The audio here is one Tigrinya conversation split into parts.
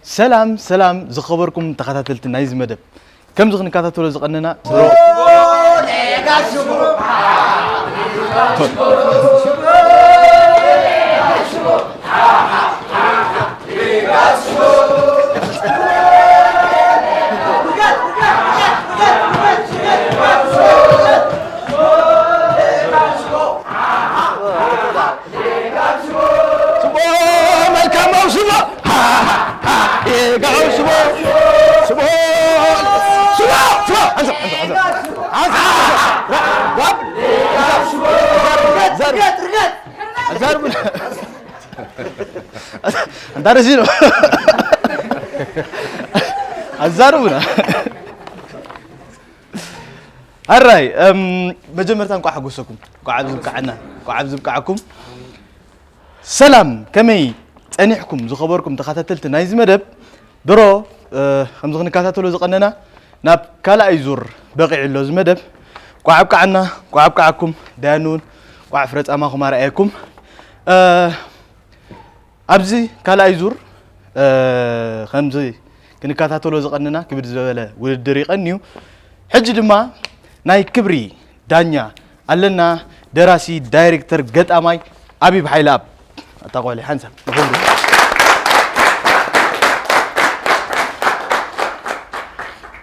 ሰላም ሰላም ዝኸበርኩም ተኸታተልቲ ናይዚ መደብ፣ ከምዚ ክንከታተሎ ዝቐነና ሽቦ መልካም ሽቦ ሽቦ ሽቦ ሽቦ ሽቦ ዘርቡ። ኣንታ ረዚ ነው። ኣዛርቡና። ኣራይ መጀመርታ እንኳዕ ሓጎሰኩም፣ እንኳዕ ኣብዚ ብቃዓና፣ እንኳዕ ኣብዚ ብቃዓኩም። ሰላም፣ ከመይ ጸኒሕኩም ዝኸበርኩም ተኸታተልቲ ናይዚ መደብ? ድሮ ከምዚ ክንከታተሎ ዝቐነና ናብ ካልኣይ ዙር በቒዑ ኣሎ እዚ መደብ። ቋዕ ኣብቃዓና፣ ቋዕ ኣብቃዓኩም፣ ዳያኑ እውን ቋዕ ፍረ ጻማኹም ኣርኣየኩም። ኣብዚ ካልኣይ ዙር ከምዚ ክንከታተሎ ዝቐነና ክብድ ዝበለ ውድድር ይቐንዩ። ሕጂ ድማ ናይ ክብሪ ዳኛ ኣለና፣ ደራሲ፣ ዳይሬክተር፣ ገጣማይ ኣቢብ ሓይለኣብ። ኣታ ቆልዕ ሓንሳብ ንኽብሩ።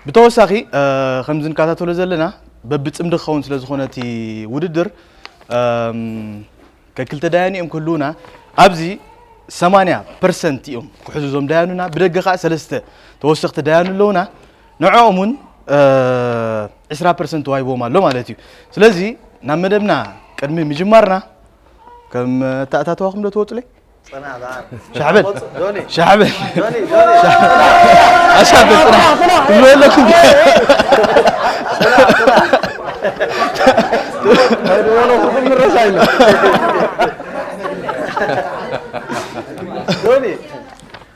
ብተወሳኺ ከምዚ ንከታተሎ ዘለና በብጽምዲ ክኸውን ስለ ዝኾነ እቲ ውድድር ከክልተ ዳያኑ እዮም ክህልውና። ኣብዚ ሰማንያ ፐርሰንት እዮም ክሕዙ እዞም ዳያኑና። ብደገ ከዓ ሰለስተ ተወሰኽቲ ዳያኑ ኣለውና። ንዕኦም እውን ዕስራ ፐርሰንት ተዋሂቦም ኣሎ ማለት እዩ። ስለዚ ናብ መደብና ቅድሚ ምጅማርና ከም ኣተኣታተዋኹም ዶ ትወፁለይ? ሻሕበል ሻሕበል ኣሻብል ፅናሕ ትብሉ ኣለኩም።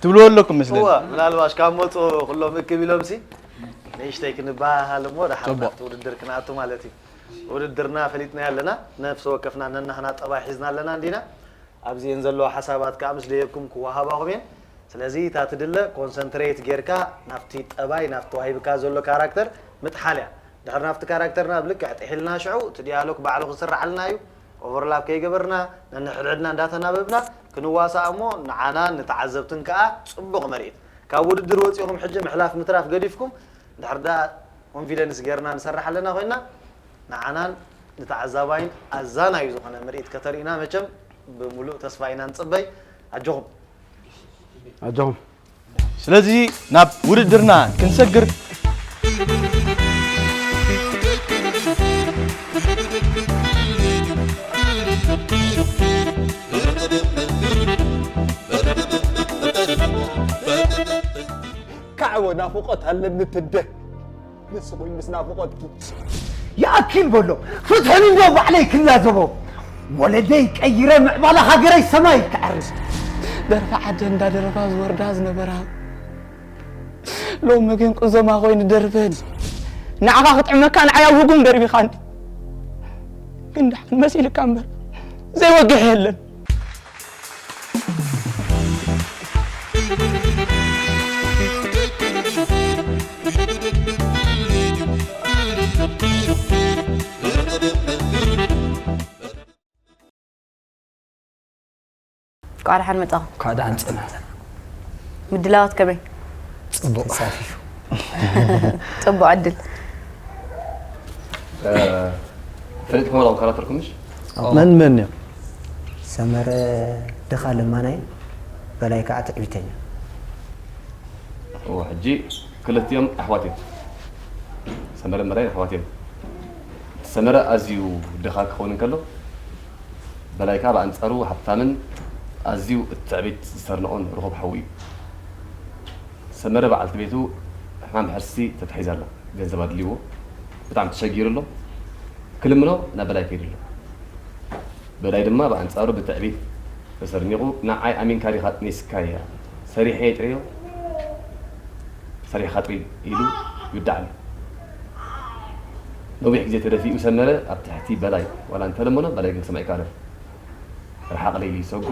ትብልዎ ኣለኩም መስለኒ። እዋ፣ ምናልባሽ ካብ መፁ ኩሎም እክብ ኢሎም ሲ ንእሽተይ ክንበሃሃል እሞ ደሓር ጽቡቕ። ናብቲ ውድድር ክንኣቱ ማለት እዩ። ውድድርና ፈሊጥና ኣለና። ነፍሲ ወከፍና ነናህና ጠባይ ሒዝና ኣለና እንዲና። ኣብዚኤን ዘለዋ ሓሳባት ከዓ ምስ ደየብኩም ክወሃባኹም እየን። ስለዚ እታ ትድለ ኮንሰንትሬት ጌርካ ናብቲ ጠባይ፣ ናብቲ ተዋሂብካ ዘሎ ካራክተር ምጥሓል እያ። ድሕሪ ናብቲ ካራክተርና ብልክዕ ጥሒልና ሽዑ እቲ ዲያሎግ ባዕሉ ክስርዓልና እዩ። ኦቨርላፕ ከይገበርና ነንሕድሕድና እንዳተናበብና ክንዋሳእ እሞ ንዓናን ንተዓዘብትን ከዓ ፅቡቕ ምርኢት። ካብ ውድድር ወፂኹም ሕጂ ምሕላፍ ምትራፍ ገዲፍኩም ድሕር ደኣ ኮንፊደንስ ጌርና ንሰርሕ ኣለና ኮይና ንዓናን ንተዓዛባይን ኣዛናዩ ዝኾነ ምርኢት ከተርእዩና መቸም ብምሉእ ተስፋ ኢና ንፅበይ። ኣጆኹም። ኣጆኹም። ስለዚ ናብ ውድድርና ክንሰግር። ካዕቦ ናፍቖት ኣለኒ ትደ ንስኹም ምስ ናፍቖትኪ። ይኣክል በሎ። ፍትሑኒ እንዶ ባዕለይ ክላዘቦ። ወለደይ ቀይረ ምዕባለ ሃገረይ ሰማይ ክዓርስ። ደርፊ ዓደ እንዳደረፋ ዝወርዳ ዝነበራ ሎሚ ግን ቁዘማ ኮይኑ ደርፈን ንዓኻ ክጥዕመካ ንዓይ ኣብ ህጉም ደርቢኻኒ። ግን ደሓን መሲልካ እምበር ዘይወግሕ የለን። እንኳዕ ደሓን መጻኹም። እንኳዕ ደሓን ጸናሕና። ምድላዋት ከመይ? ጽቡቕ። ተሳፊፉ። ጽቡቕ ዕድል። እ፣ ፈሊጥኩም ኣለኹም ካራክተርኩም ምሽ? መን መን እዮም? ሰመረ ድኻ ለማናይ፣ በላይ ከዓ ትዕቢተኛ። እዎ፣ ሕጂ ክልቲኦም ኣሕዋት እዮም። ሰመረ መራይ ኣሕዋት እዮም። ሰመረ ኣዝዩ ድኻ ክኸውን እንከሎ፣ በላይ ከዓ ብኣንጻሩ ሃብታምን ኣዝዩ ትዕቢት ዝሰርንቖን ርኹብ ሓዊ እዩ። ሰመረ በዓልቲ ቤቱ ሕማም ሕርሲ ተታሒዛ ኣላ። ገንዘብ ኣድልይዎ። ብጣዕሚ ተሸጊሩ ኣሎ። ክልምኖ ናብ በላይ ከይዱ ኣሎ። በላይ ድማ ብኣንጻሩ ብትዕቢት ተሰርኒቑ፣ "ንዓይ ኣሚንካ ዲኻ ኣጥኒስካያ? ሰሪሐ እየ ጥሬዮ፣ ሰሪሕኻ ጥሪ" ኢሉ ይውዳዕ ኣሎ። ነዊሕ ግዜ ተደፊኡ ሰመረ ኣብ ትሕቲ በላይ ዋላ እንተለመኖ፣ በላይ ግን ክሰምዕ ኣይከኣለን። ርሓቕ ለይሊ ይሰጉ፣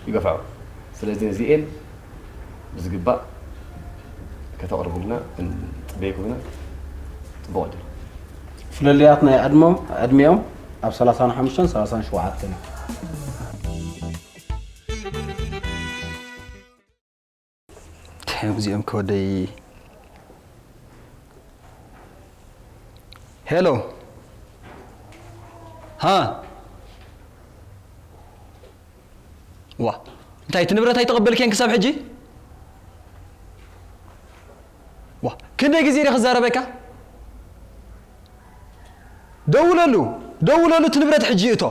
ይገፍዖ። ስለዚ ነዚኤን ብዝግባእ ከተቕርቡልና እንጽበየኩም ኢና። ጽቡቕ ዕድል። ፍልልያት ናይ ዕድሞም፣ ዕድሜኦም ኣብ ሰላሳን ሓሙሽተን ሰላሳን ሸውዓተን እዩ። እንታይ እዮም እዚኦም ከወደይ? ሄሎ። ሃ። ዋ፣ እንታይ እቲ ንብረት ኣይተቐበልክየን ክሳብ ሕጂ? ዋ፣ ክንደይ ግዜ እየ ክዛረበካ? ደውለሉ፣ ደውለሉ፣ እቲ ንብረት ሕጂ ይእቶ።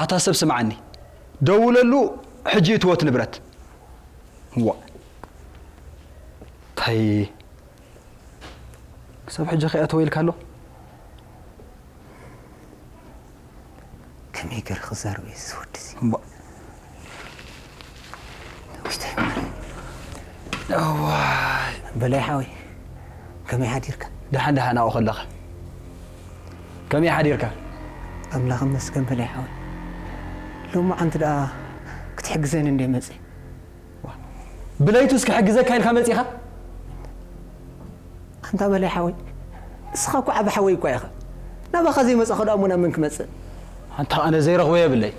ኣታ ሰብ ስምዓኒ፣ ደውለሉ፣ ሕጂ ይእትዎ እቲ ንብረት። ዋ፣ እንታይ ክሳብ ሕጂ ከይኣተወ ኢልካ ኣሎ? ከመይ ገይረ ክዛረቦ እየ እዚ ወዲ እዚ? እምባ። ውሽጠይ ማረይ። እዋይ። በላይ ሓወይ፣ ከመይ ሓዲርካ? ደሓን ደሓን፣ ኣብኡ ከለኻ ከመይ ሓዲርካ? ኣምላኽ ይመስገን በላይ ሓወይ። ሎማዓንቲ ደኣ ክትሕግዘኒ እንደ መጽእ። ብለይቱ እስኪ ሕግዘካ ኢልካ መጺኻ? ኣንታ በላይ ሓወይ፣ ንስኻ እኮ ዓቢ ሓወይ እኳ ኢኻ። ናባኻ ዘይመጻኹ ደኣ እሞ ናብ መን ክመጽእ? ኣንታ ኣነ ዘይረኽቦ የብለይ።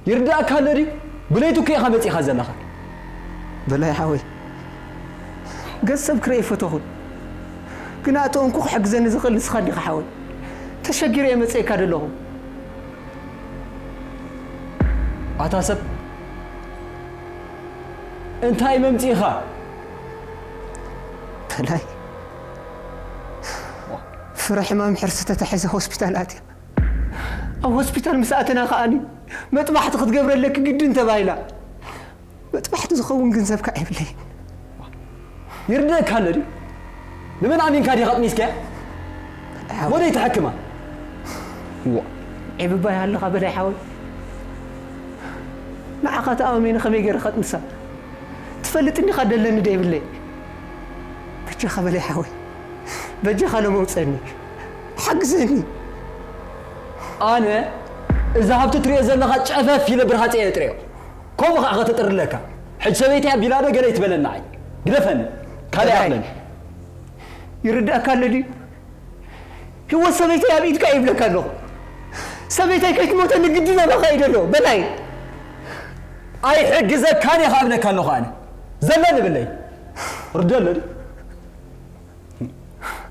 ይርዳእካ ኣሎ ድዩ? ብለይቱ እኮ ኢኻ መጺኻ ዘለኻ። በላይ ሓወይ፣ ገጽ ሰብ ክርኢ ኣይፈተኹን። ግና እቲ እንኮ ክሕግዘኒ ዝኽእል ንስኻ እንዲኻ ሓወይ። ተሸጊረ እየ መጺኤካ ዘለኹ። ኣታ ሰብ፣ እንታይ መምጺእኻ? በላይ፣ ፍረ ሕማም ሕርሲ ተታሒዛ ሆስፒታል ኣትያ። ኣብ ሆስፒታል ምስ ኣተና ከኣኒ መጥባሕቲ ክትገብረለኪ ግድን ተባሂላ። መጥባሕቲ ዝኸውን ገንዘብ ከኣ የብለይን። ይርድእካ ኣሎ ድዩ? ንመን ኣሚንካ ዲኻ ኣጥኒስካያ? ሓወይ። ወደይ ተሓክማ? ዋ። ዒብባ ይሃልኻ በላይ ሓወይ። ንዓኻ ተኣማሚነ ከመይ ገይረ ከጥንሳ? ትፈልጥኒ ዲኻ ደለኒ ደይብለይ? በጃኻ በላይ ሓወይ። በጃኻ ሎሚ ኣውፀኒ። ሓግዘኒ። ኣነ እዛ ሃብቲ ትሪኦ ዘለኻ ጨፈፍ ኢለ ብርሃፀ እየ ጥሪዮ። ከምኡ ኸዓ ከተጥርለካ። ሕጂ ሰበይተይ ኣቢላ ዶ ገለ ይትበለና ኣይ። ግደፈኒ። ካልእ በላይ። ኣኽለኒ። ይርድኣካ ኣሎ ድዩ? ህይወት ሰበይተይ ኣብ ኢድካ እየ ይብለካ ኣለኹ። ሰበይተይ ከይትሞተኒ ግዲ ናባኻ እየ ደሎ። በላይ። ኣይሕግዘካን እየ ኸዓ እብለካ ኣለኹ ኣነ። ዘለኒ ብለይ። ርዶ ኣሎ ድዩ?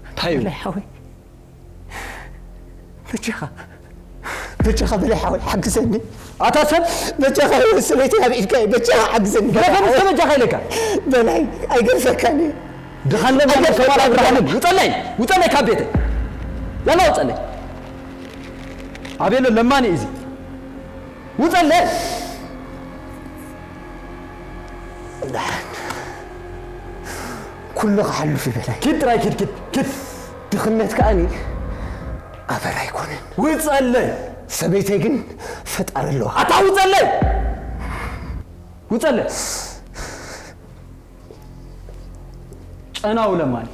እንታይ እዩ? በላይ ሓወይ። በጃኻ፣ በጃኻ በላይ ሓወይ፣ ሓግዘኒ። ኣታ ሰብ! በጃኻ ህይወት ሰበይተይ ኣብ ኢድካ እዩ፣ በጃኻ ሓግዘኒ። ግደፈኒ እስከ በጃኻ ኢለካ። በላይ፣ ኣይገድፈካን እየ። ድኻ ኣለና ኣይገድፈካን ከማል እየ። ኣብርሃምን፣ ውፀለይ፣ ውፀለይ ካብ ቤተይ። ያላ ውፀለይ። ኣቤሎ ለማኒ እዩ እዚ። ውፀለይ። ደሓን። ኩሉ ክሓልፍ እዩ በላይ። ኪድ ጥራይ ኪድ፣ ኪድ፣ ኪድ። ድኽነት ከኣኒ ኣበር ኣይኮነን። ውፀለይ። ሰበይተይ ግን ፈጣሪ ኣለዋ። ኣታ ውፀለይ። ውፀለይ። ጨናው ለማኒ።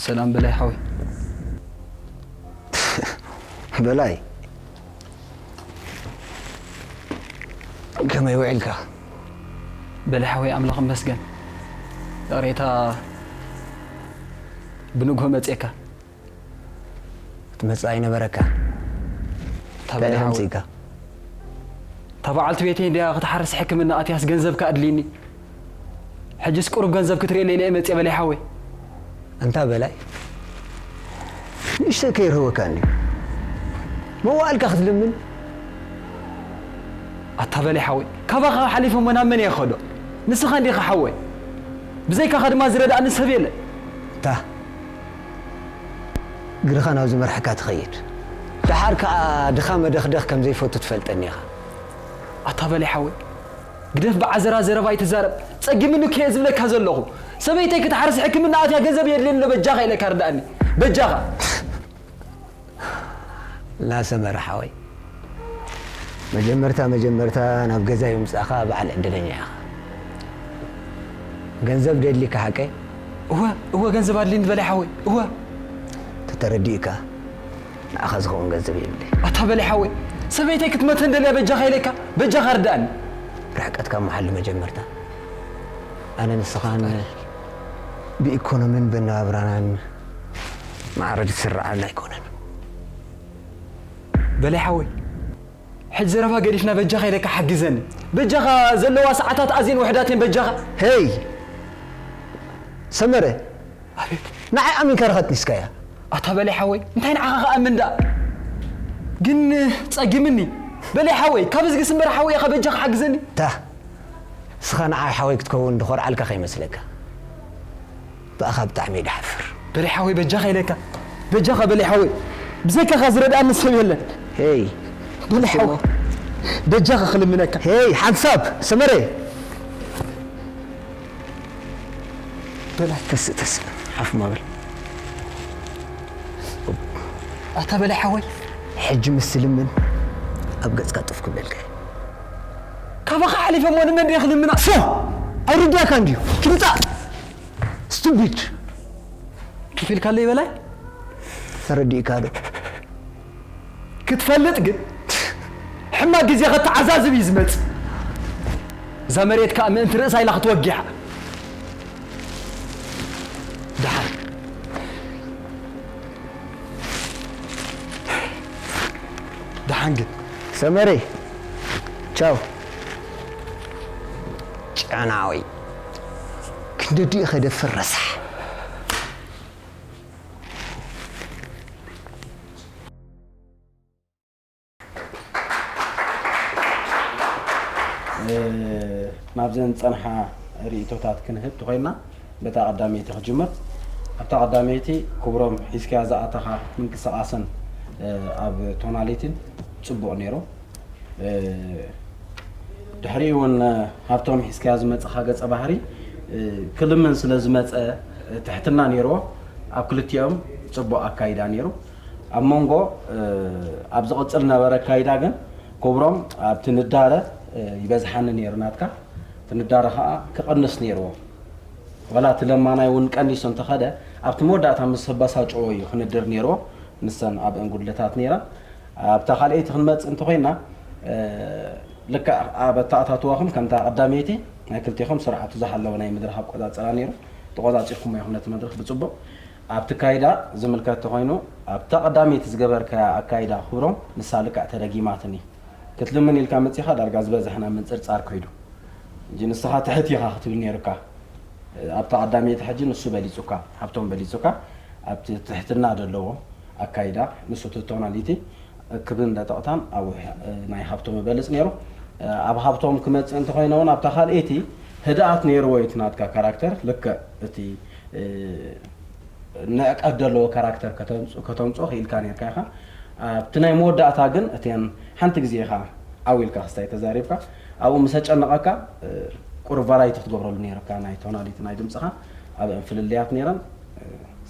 ሰላም በላይ ሓወይ። በላይ፣ ከመይ ውዒልካ? በላይ ሓወይ፣ ኣምላኽ ይመስገን። ይቕሬታ፣ ብንግሆ መጺኤካ። ክትመጽእ ኣይነበረካ። እታ እንታይ በላይ ሓወይ። ኣምጺእካ? እታ በዓልቲ ቤተይ እንድያ ክትሓርስ ሕክምና ኣትያስ ገንዘብ ከኣ ኣድልይኒ። ሕጅስ ቁሩብ ገንዘብ ክትርእየለይ ኢለ እየ መጽየ በላይ ሓወይ። ኣንታ በላይ፣ ንእሽተይ ከይርህወካ እንድዩ። መዋእልካ ክትልምን? ኣታ በላይ ሓወይ፣ ካባኻ ሓሊፈ እሞ ናብ መን እየ ክኸዶ? ንስኻ እንዲኻ ሓወይ። ብዘይካኻ ድማ ዝረድኣኒ ሰብ የለን። እታ እግርኻ ናብ ዝመርሐካ ትኸይድ። ደሓር ከኣ ድኻ መደኽደኽ ከም ዘይፈቱ ትፈልጠኒ ኢኻ። ኣታ በላይ ሓወይ፣ ግደፍ ብዓዘራ ዘረባ ኣይትዛረብ። ጸጊምኒ እኮ እየ ዝብለካ ዘለኹ። ሰበይተይ ክትሓርስ ሕክምና ኣትያ ገንዘብ የድልየኒ ኣሎ፣ በጃኻ ኢለካ ርድኣኒ። በጃኻ። ላ ሰመረ ሓወይ፣ መጀመርታ መጀመርታ ናብ ገዛይ ምምጻእኻ በዓል ዕድለኛ ኢኻ። ገንዘብ ደድሊካ ሓቀይ? እወ፣ እወ፣ ገንዘብ ኣድልየኒ በላይ ሓወይ፣ እወ። ተተረዲእካ፣ ንዓኻ ዝኸውን ገንዘብ የብለይ። ኣታ በላይ ሓወይ፣ ሰበይተይ ክትመተን ደልያ በጃኻ ኢለካ፣ በጃኻ ርድኣኒ። ርሕቀትካ መሓሉ መጀመርታ። ኣነ ንስኻን ብኢኮኖሚን ብናብራናን ማዕረ ዝስርዓልና ኣይኮነን። በላይ ሓወይ፣ ሕጂ ዘረባ ገዲፍና በጃኻ ኢለካ ሓግዘኒ። በጃኻ ዘለዋ ሰዓታት ኣዝየን ውሕዳት እየን በጃኻ። ሄይ! ሰመረ! ኣቤት። ንዓይ ኣሚንካ ርኸት ኒስካያ። ኣታ በላይ ሓወይ፣ እንታይ ንዓኻ ክኣምን ደኣ? ግን ጸጊምኒ። በላይ ሓወይ፣ ካብ እዝጊ ስምበር ሓወይ ኢኻ በጃኻ ሓግዘኒ። ታ፣ እስኻ ንዓይ ሓወይ ክትከውን ድኾርዓልካ ከይመስለካ። ብኣኻ ብጣዕሚ እየ ድሓፍር። በላይ ሓወይ በጃኻ ኢለካ። በጃኻ በላይ ሓወይ። ብዘይካኻ ዝረድኣኒ ሰብ የለን። ሄይ። በላይ ሓወይ። በጃኻ ክልምነካ። ሄይ፣ ሓንሳብ፣ ሰመረ። በላይ። ተስእ፣ ተስእ። ሓፍ ማበል። ኣታ በላይ ሓወይ። ሕጂ ምስ ትልምን ኣብ ገጽካ ጥፍ ክብለልካ እየ። ካባኻ ሓሊፈ እሞ ንመን ድየ ክልምና? ፎ! ኣይርዳእካን ድዩ? ትምጻእ! ስቱፒድ! ከፊልካለይ በላይ? ተረዲእካ ዶ? ክትፈልጥ ግን ሕማቕ ግዜ ከተዓዛዝብ እዩ ዝመጽእ። እዛ መሬት ከኣ ምእንቲ ርእሳ ኢላ ክትወጊሓ። ደሓን። ደሓን ግን። ሰመረ፣ ቻው። ጨናዊ። ክንደዲኡ ከደፍር ረሳሕ። እ፣ ናብዘን ዝጸንሓ ርእይቶታት ክንህብ እንተኾይንና፣ በታ ቀዳመይቲ ክጅምር። ኣብታ ቀዳመይቲ፣ ክብሮም፣ ሒዝካያ ዝኣተኻ ምንቅስቓስን፣ እ፣ ኣብ ቶናሊቲን ጽቡቕ ነይሩ። እ፣ ድሕሪኡ እውን፣ እ፣ ሃብቶም፣ ሒዝካያ ዝመጽኻ ገጸ ባህሪ፣ እ፣ ክልምን ስለ ዝመጸ፣ እ፣ ትሕትና ነይርዎ። ኣብ ክልቲኦም ጽቡቕ ኣካይዳ ነይሩ። ኣብ መንጎ፣ እ፣ ኣብ ዝቕጽል ነበረ ኣካይዳ ግን፣ ክብሮም፣ ኣብቲ ንዳረ፣ እ፣ ይበዝሓኒ ነይሩ ናትካ። እቲ ንዳረ ኸኣ ክቕንስ ነይርዎ። ዋላ እቲ ለማናይ እውን ቀኒሱ እንተኸደ፣ ኣብቲ መወዳእታ ምስ ኣባሳጭዎ እዩ ክንድር ነይርዎ። ንሰን ኣብአን ጉድለታት ነይረን። ኣብታ ካልኣይቲ ክንመጽእ እንተኾይና፣ እ፣ ልክዕ ኣብ ኣተኣታትዋኹም ከምታ ቀዳመይቲ ናይ ክልቴኹም ስርዓቱ ዝሓለወ ናይ መድረኽ ኣቆጻጽራ ነይሩ። ተቆጻጺርኩሞ ኢኹም ነቲ መድረኽ ብጽቡቕ። ኣብቲ ካይዳ ዝምልከት ተኾይኑ፣ ኣብታ ቀዳመይቲ ዝገበርካያ ኣካይዳ ክብሮም፣ ንሳ ልክዕ ተደጊማትኒ። ክትልምን ኢልካ መጺኻ ዳርጋ ዝበዝሐ ናብ ምንጽርጻር ከይዱ። እንጂ ንስኻ ትሕት ኢኻ ክትብል ነይሩካ። ኣብታ ቀዳመይቲ ሕጂ ንሱ በሊጹካ፣ ሃብቶም በሊጹካ። ኣብቲ ትሕትና ዘለዎ ኣካይዳ፣ ንሱ እቲ ቶናሊቲ፣ ክብን ለጠቕታን ኣብ ናይ ሃብቶም ይበልጽ ነይሩ። ኣብ ሃብቶም ክመጽእ እንተኾይነ እውን ኣብታ ካልኣይቲ ህድኣት ነይርዎ እዩ እቲ ናትካ ካራክተር። ልክዕ እቲ፣ እ፣ ንዕቀት ዘለዎ ካራክተር ከተምጽ-፣ ከተምጽኦ ክኢልካ ነይርካ ኢኻ። ኣብቲ ናይ መወዳእታ ግን እተን ሓንቲ ግዜ ኢኻ ዓው ኢልካ ክስታይ ተዛሪብካ። ኣብኡ ምስ ኣጨነቐካ፣ እ፣ ቁሩብ ቫራይቲ ክትገብረሉ ነይርካ፣ ናይ ቶናሊቲ ናይ ድምጽኻ። ኣብአን ፍልልያት ነይረን፣ እ፣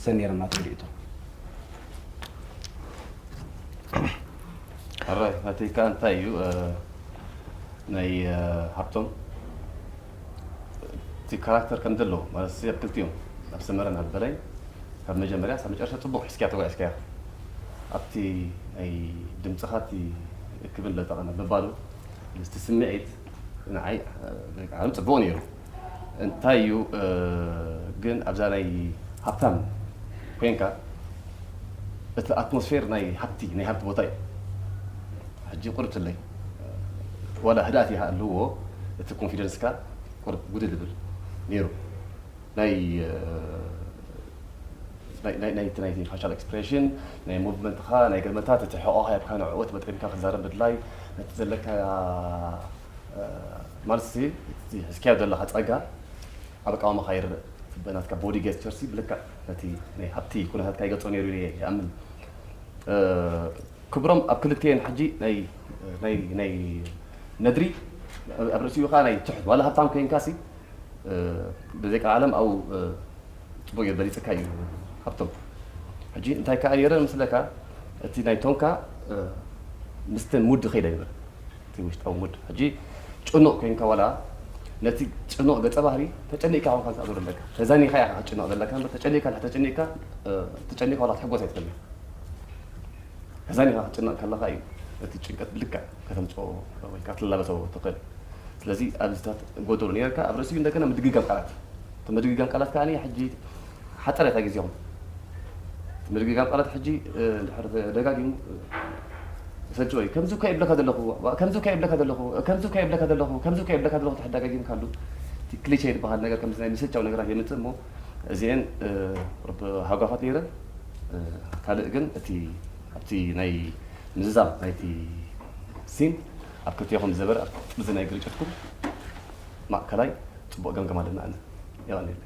ሰን ነይረን ናተይ ርእይቶ። ሕራይ፣ ናተይ ከኣ እንታይ እዩ፣ እ፣ ናይ፣ እ፣ ሃብቶም እቲ ካራክተር ከም ዘለዎ፣ ማለት፣ ክልቲኦም፣ ኣብ ሰመረን ኣብ በላይ፣ ካብ መጀመርያ እስካብ መጨረሻ ጽቡቕ ሒዝካያ ተጓዒዝካያ። ኣብቲ ናይ ድምጽኻ እቲ ክብን ለጠቐነ ምባሉ፣ ምስቲ ስምዒት ንዓይ፣ እ፣ ብጣዕሚ ጽቡቕ ነይሩ። እንታይ እዩ፣ እ፣ ግን ኣብዛ ናይ ሃብታም ኮንካ፣ እቲ ኣትሞስፌር ናይ ሃብቲ፣ ናይ ሃብቲ ቦታ እዩ። ሕጂ ቁርብ ትለይ፣ ዋላ ህድኣት ይሃልዎ፣ እቲ ኮንፊደንስካ ቁርብ ጉድል ይብል ነይሩ። ናይ፣ እ፣ ናይ፣ ናይ፣ ናይ፣ ናይቲ ፋሻል ኤክስፕሬሽን፣ ናይ ሙቭመንትኻ፣ ናይ ገመታት፣ እቲ ሕቖኻ የብካ ንዕኡ ተመጥሪምካ ክትዛረብ ምድላይ፣ ነቲ ዘለካ፣ እ፣ ማለት ሲ፣ እቲ ሒዝካዮ ዘለኻ ጸጋ ኣብ ኣቃውማኻ ይርእ። እቲ ናትካ ቦዲ ጌስቸር ሲ ብልክዕ ነቲ ናይ ሃብቲ ኩነታትካ ይገልጾ ነይሩ ኢለ ይኣምን። እ፣ ክብሮም ኣብ ክልቲኤን ሕጂ ናይ ናይ ናይ ነድሪ ኣብ ርእሲኡ ኸዓ ናይ ትሑት ዋላ ሃብታም ኮይንካሲ ብዘይ ቃል ዓለም ኣብኡ ጽቡቅ ገይሩ በሊጽካ እዩ ሃብቶም። ሕጂ እንታይ ከኣ ነይረ ምስለካ እቲ ናይ ቶንካ ምስቲ ሙድ ኸይደ ይብል እቲ ውሽጣዊ ሙድ። ሕጂ ጭኑቕ ኮይንካ ዋላ ነቲ ጭኑቕ ገጸ ባህሪ ተጨኒቕካ ኾንካ ዝኣዞር ኣለካ። ተዛኒኻ ኢኻ ክትጭነቕ ዘለካ እምበር ተጨኒቕካ ተጨኒቕካ ተጨኒቕካ ዋላ ክትሕጎስ ኣይትኽእልን። ተዛኒኻ ክትጭነቕ ከለኻ እዩ እቲ ጭንቀት ብልክዕ ከተምጽኦ ወይ ከዓ ክትላበሶ ትኽእል። ስለዚ ኣብዚታት ጎደሎ ነይርካ ኣብ ርእሲኡ እንደገና ምድግጋም ቃላት እቲ ምድግጋም ቃላት ከዓ ሕጂ ሓፀረ እታ ግዜኹም ምድግጋም ቃላት ሕጂ እንድሕር ደጋጊሙ ሰልችወ እዩ ከምዚ እኳ ይብለካ ዘለኹ ከምዚ እኳ ይብለካ ዘለኹ ከምዚ እኳ ይብለካ ዘለኹ ከምዚ እኳ ይብለካ ዘለኹ ተሕዳጋጊምካሉ እቲ ክሊቸ ዝበሃል ነገር ከምዚ ናይ ምስልቻው ነገራት የምፅእ እሞ እዚአን ሃጓፋት ነይረን ካልእ ግን እቲ ኣብቲ ናይ ምዝዛም ናይቲ ሲን ኣብ ክልቲኹም ዝነበረ ኣብዚ ናይ ግርጭትኩም ማእከላይ ፅቡቕ ገምገም ኣለና ኣነ የቐንየለይ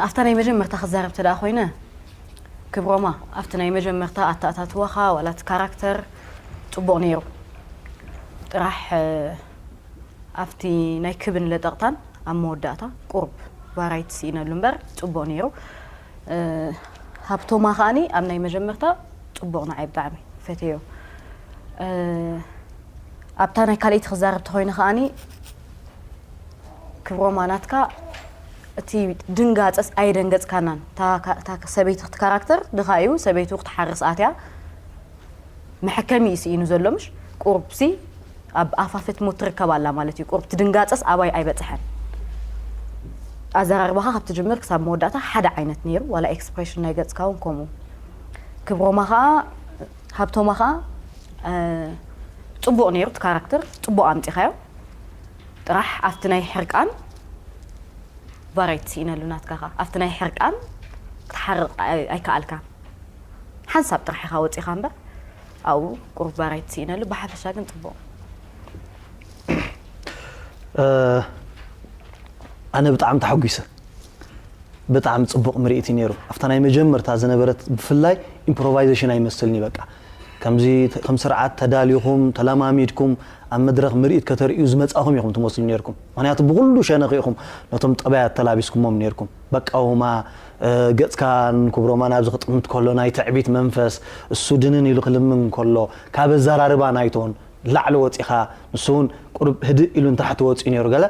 ኣብታ ናይ መጀመርታ ክዛረብ ተደኣ ኮይነ ክብሮማ ኣብቲ ናይ መጀመርታ ኣተኣታትዋኻ ዋላ እቲ ካራክተር ፅቡቕ ነይሩ ጥራሕ ኣብቲ ናይ ክብን ለጠቕታን ኣብ መወዳእታ ቁርብ ቫራይቲ ስኢነሉ እምበር ፅቡቕ ነይሩ ሃብቶማ ከዓኒ ኣብ ናይ መጀመርታ ፅቡቕ ንዓይ ብጣዕሚ ፈትዮ ኣብታ ናይ ካልኣይቲ ክዛረብ ተኮይነ ከዓኒ ክብሮማ ናትካ እቲ ድንጋፀስ ኣይደንገፅካናን እታ ሰበይቲ ክትካራክተር ድኻ እዩ ሰበይቱ ክትሓርስ ኣትያ መሐከሚ እዩ ስኢኑ ዘሎ ምሽ ቁርብሲ ኣብ ኣፋፈት ሞት ትርከብ ኣላ ማለት እዩ ቁርብ ትድንጋፀስ ኣባይ ኣይበፅሐን ኣዘራርባኻ ካብ ትጅምር ክሳብ መወዳእታ ሓደ ዓይነት ነይሩ ዋላ ኤክስፕሬሽን ናይ ገፅካ እውን ከምኡ ክብሮማ ከዓ ሃብቶማ ከዓ ፅቡቕ ነይሩ እቲ ካራክተር ፅቡቕ ኣምፂኻዮ ጥራሕ ኣብቲ ናይ ሕርቃን ቫራይቲ ስኢነሉ ናትካ ኸ ኣብቲ ናይ ሕርቃን ክትሓርቕ ኣይከኣልካን ሓንሳብ ጥራሕ ኢኻ ወፂኻ እምበር ኣብኡ ቁሩብ ቫራይቲ ስኢነሉ ብሓፈሻ ግን ፅቡቕ ኣነ ብጣዕሚ ተሓጒሰ ብጣዕሚ ፅቡቕ ምርኢት እዩ ነይሩ ኣብታ ናይ መጀመርታ ዝነበረት ብፍላይ ኢምፕሮቫይዜሽን ኣይመስልኒ በቃ ከምዚ ከም ስርዓት ተዳሊኹም ተለማሚድኩም ኣብ መድረኽ ምርኢት ከተርእዩ ዝመጻኹም ኢኹም ትመስሉ ነርኩም ምኽንያቱ ብኹሉ ሸነኽ ኢኹም ነቶም ጠባያት ተላቢስኩሞም ነርኩም በቃውማ ገጽካ ንክብሮማ ናብዚ ክጥምት ከሎ ናይ ትዕቢት መንፈስ እሱ ድንን ኢሉ ክልምን ከሎ ካብ ኣዘራርባ ናይቶን ላዕሊ ወጺኻ ንሱ እውን ቁሩብ ህድእ ኢሉ ንታሕቲ ወጺኡ ነይሩ ገለ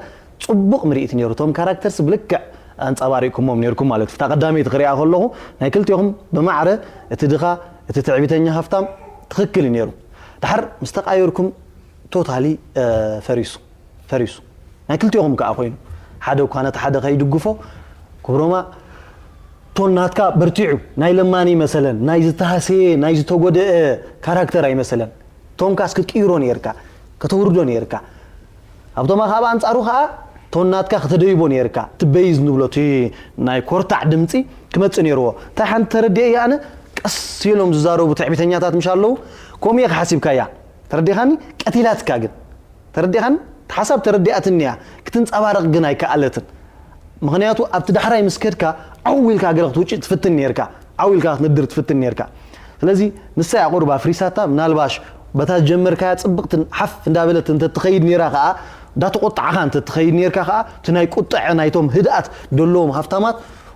ጽቡቕ ምርኢት ነይሩ እቶም ካራክተርስ ብልክዕ ኣንጸባሪቕኩሞም ነይርኩም ማለት እዩ። እታ ቀዳመይቲ ክሪኣ ከለኹ ናይ ክልቴኹም ብማዕረ እቲ ድኻ እቲ ትዕቢተኛ ሃፍታም ትኽክል እዩ ነይሩ። ድሓር ምስ ተቓየርኩም ቶታሊ ፈሪሱ ፈሪሱ ናይ ክልቴኹም ከኣ ኮይኑ ሓደ እኳ ነቲ ሓደ ከይድግፎ ክብሮማ ቶን ናትካ በርቲዑ ናይ ለማኒ መሰለን ናይ ዝተሃሰየ ናይ ዝተጎደአ ካራክተር ኣይመሰለን። ቶንካስ ክትቅይሮ ነይርካ፣ ከተውርዶ ነይርካ። ኣብቶማ ካብ ኣንጻሩ ከኣ ቶን ናትካ ከተደይቦ ነይርካ። እቲ በይዝ ንብሎ እቲ ናይ ኮርታዕ ድምጺ ክመጽእ ነይርዎ። እንታይ ሓንቲ ተረዲኤ እየ ኣነ ቀስ ኢሎም ዝዛረቡ ትዕቢተኛታት ምሽ ኣለዉ ከምኡ እየ ክሓሲብካያ። ተረዲኻኒ? ቀቲላትካ ግን። ተረዲኻኒ? እቲ ሓሳብ ተረዲኣትኒ እያ። ክትንጸባረቕ ግን ኣይከኣለትን። ምኽንያቱ ኣብቲ ዳሕራይ ምስ ከድካ ዓው ኢልካ ገለ ክትውጭእ ትፍትን ነርካ ዓው ኢልካ ክትንድር ትፍትን ነርካ ስለዚ ንሳ እያ ቁሩብ ኣፍሪሳታ ምናልባሽ በታ ዝጀመርካያ ጽብቕትን ሓፍ እንዳበለት እንተትኸይድ ነይራ ከኣ እንዳተቆጣዕኻ እንተትኸይድ ነርካ ከኣ እቲ ናይ ቁጥዐ ናይቶም ህድኣት ደለዎም ሃፍታማት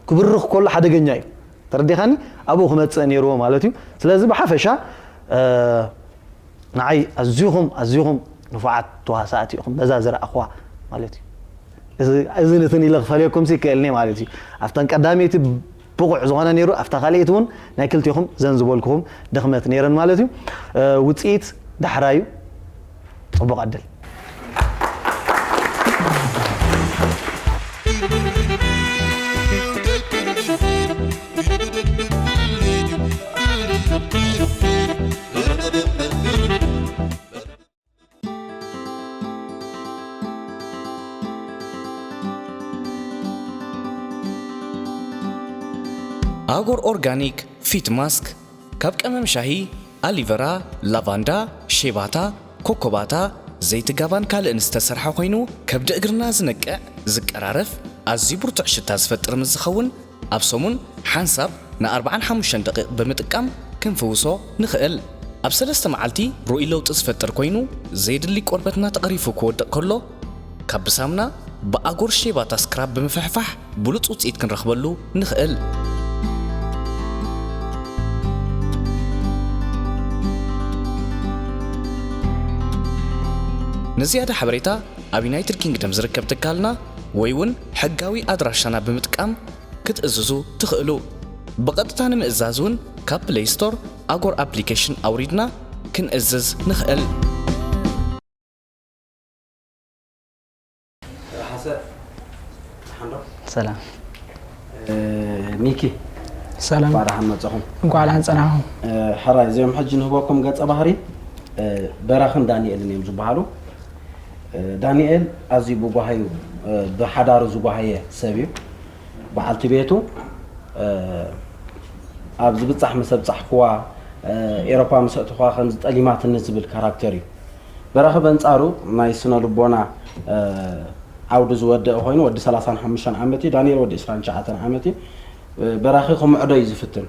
ክብርኽ ከሎ ሓደገኛ እዩ ተረዲኻኒ ኣብኡ ክመጽእ ነይርዎ ማለት እዩ ስለዚ ብሓፈሻ ንዓይ ኣዝኹም ኣዝኹም ንፉዓት ተዋሳእቲ ኢኹም በዛ ዝረኣኽዋ ማለት እዩ። እዚ ነትን ኢለ ክፈልየኩም ሲ ይክእልኒ ማለት እዩ። ኣብተን ቀዳመይቲ ብቑዕ ዝኾነ ነይሩ ኣብታ ካልኣይቲ እውን ናይ ክልቲኹም ዘን ዝበልኩኹም ድኽመት ነይረን ማለት እዩ። ውፅኢት ዳሕራዩ ፅቡቕ ዕድል። ኣጎር ኦርጋኒክ ፊት ማስክ ካብ ቀመም ሻሂ፣ ኣሊቨራ፣ ላቫንዳ፣ ሼባታ፣ ኮኮባታ፣ ዘይቲ ጋባን ካልእን ዝተሰርሐ ኮይኑ ከብዲ እግርና ዝነቅዕ፣ ዝቀራረፍ፣ ኣዝዩ ብርቱዕ ሽታ ዝፈጥር ምስ ዝኸውን ኣብ ሰሙን ሓንሳብ ን ኣርብዓን ሓሙሽተን ደቂቕ ብምጥቃም ክንፍውሶ ንኽእል። ኣብ ሰለስተ መዓልቲ ርኡይ ለውጢ ዝፈጥር ኮይኑ፣ ዘየድሊ ቆርበትና ተቐሪፉ ክወድቕ ከሎ፣ ካብ ብሳምና ብኣጎር ሼባታ ስክራብ ብምፍሕፋሕ ብሉጽ ውጽኢት ክንረኽበሉ ንኽእል። ንዝያዳ ሓበሬታ ኣብ ዩናይትድ ኪንግደም ዝርከብ ትካልና ወይ እውን ሕጋዊ ኣድራሻና ብምጥቃም ክትእዝዙ ትኽእሉ። ብቐጥታ ንምእዛዝ እውን ካብ ፕለይ ስቶር ኣጎር ኣፕሊኬሽን ኣውሪድና ክንእዝዝ ንኽእል። ሓሰ ሓንዶ ሰላም። እ፣ ሚኪ ሰላም። እንኳዕ ደሓን መጻኹም። እንኳዕ ደሓን ጸናሕኩም። እ፣ ሕራይ እዚኦም ሕጂ ንህበኩም ገጸ ባህሪ፣ እ፣ በራኽን ዳንኤልን እዮም ዝበሃሉ። እ፣ ዳንኤል ኣዝዩ ብጓሃዩ፣ እ፣ ብሓዳሩ ዝጓሃየ ሰብ እዩ። በዓልቲ ቤቱ፣ እ፣ ኣብ ዝብጻሕ ምስ ኣብጻሕክዋ፣ እ፣ ኤሮፓ ምስ ኣእተኽዋ ከምዚ ጠሊማትኒ ዝብል ካራክተር እዩ። በራኺ በንጻሩ ናይ ስነ ልቦና፣ እ፣ ዓውዲ ዝወደአ ኮይኑ ወዲ ሰላሳን ሓሙሽተን ዓመት እዩ፣ ዳንኤል ወዲ ዕስራን ትሽዓተን ዓመት እዩ። እ፣ በራኺ ክምዕዶ እዩ ዝፍትን።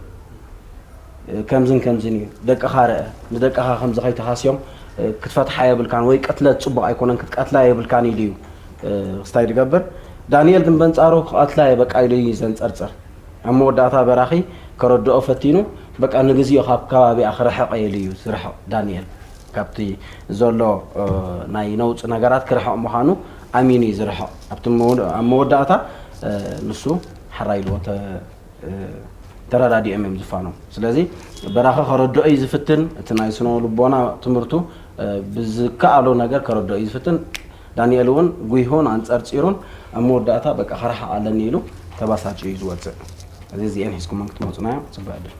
እ፣ ከምዝን ከምዝን እዩ። ደቅኻ ርአ፣ ንደቅኻ ከምዚ ከይተሃስዮም፣ እ፣ ክትፈትሓ የብልካን ወይ ቅትለት ጽቡቕ ኣይኮነን ክትቀትላ የብልካን ኢሉ እዩ፣ እ፣ ክስታይ ዝገብር። ዳንኤል ግን በንጻሩ ክቐትላ እየ በቃ ኢሉ እዩ ዘንጸርጽር። ኣብ መወዳእታ በራኺ ከረድኦ ፈቲኑ፣ በቃ ንግዚኡ ካብ ከባቢኣ ክርሕቕ እየ ኢሉ እዩ ዝርሕቕ ዳንኤል። ካብቲ ዘሎ፣ እ፣ ናይ ነውጺ ነገራት ክርሕቕ ምዃኑ ኣሚኑ እዩ ዝርሕቕ። ኣብቲ መወ-፣ ኣብ መወዳእታ፣ እ፣ ንሱ ሓራይ ኢልዎ ተ-፣ እ፣ ተረዳዲኦም እዮም ዝፋኖም። ስለዚ በራኺ ከረድኦ እዩ ዝፍትን፣ እቲ ናይ ስነ ልቦና ትምህርቱ፣ እ፣ ብዝከኣሎ ነገር ከረድኦ እዩ ዝፍትን። ዳንኤል እውን ጉይሁን ኣንጸርጺሩን ኣብ መወዳእታ በቃ ክርሕቕ ኣለኒ ኢሉ ተባሳጭ እዩ ዝወጽእ። እዚ እዚኤን ሒዝኩመን ክትመጹና እዮም። ጽቡቕ ዕድል።